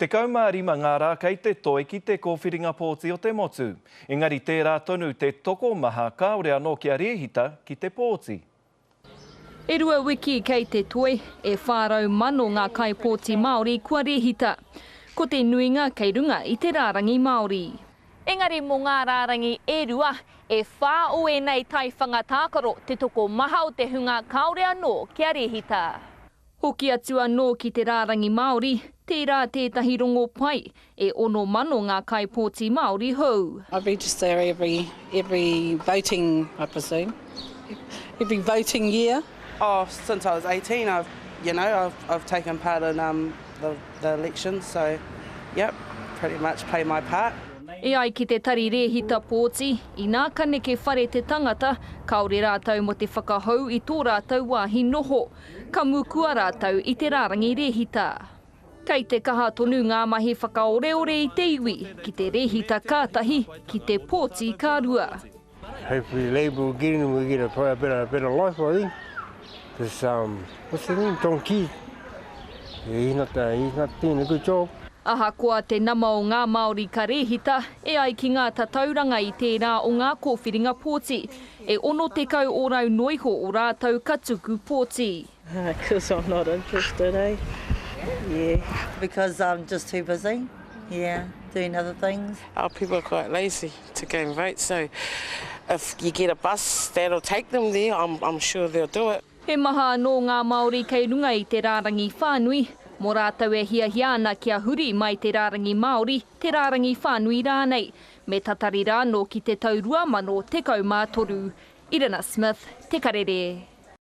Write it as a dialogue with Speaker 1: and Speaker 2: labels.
Speaker 1: 15 ngā rā kei te toe ki te kōwhiringa pōti o te motu. Engari tērā tonu te tokomaha kāore anō kia rēhita ki te pōti.
Speaker 2: E rua wiki kei te toe, e 400,000 ngā kaipōti Māori kua rēhita. Ko te nuinga kei runga i te rārangi Māori. Engari mō ngā rārangi e rua, e whā o ēnei taiwhanga tākaro te tokomaha o te hunga kāore anō kia rēhita. Hoki atu anō ki te rārangi Māori, tērā tētahi rongo pai, e 6,000 ngā kaipōti Māori hou.
Speaker 3: I register every every voting I presume every voting year.
Speaker 4: Oh since I was 18 I've you know I've I've taken part in um the the elections so yep pretty much play my part.
Speaker 2: E ai ki te Tari Rēhita Pōti, inā ka neke whare te tangata, kāore rātou mō te whakahou i tō rātou wāhi noho. Ka mukua rātou i te rārangi rēhita. Kei te kaha tonu ngā mahi whakaoreore i te iwi, ki te rēhita ka tahi, ki te pōti ka rua.
Speaker 5: Hopefully Labour will get in and we get a better, better life I think. This um, what's the name, John Key, yeah, he's not, uh, he's not doing a good job.
Speaker 2: Ahakoa te nama o ngā Māori ka rēhita, e ai ki ngā tatauranga i tērā o ngā kōwhiringa pōti, E 60 ōrau noiho o rātou ka tuku pōti.
Speaker 6: Because I'm not interested, eh? Yeah.
Speaker 7: Because I'm just too busy, yeah, doing other things.
Speaker 4: Our people are quite lazy to go and vote, so if you get a bus that'll take them there, I'm, I'm sure they'll do it.
Speaker 2: He maha anō ngā Māori kei runga i te rārangi whānui, mō rātou e hiahia ana kia huri mai te rārangi Māori, te rārangi whānui rānei. Me tatari rānō ki te tau 2013. Irina Smith, Te Karere.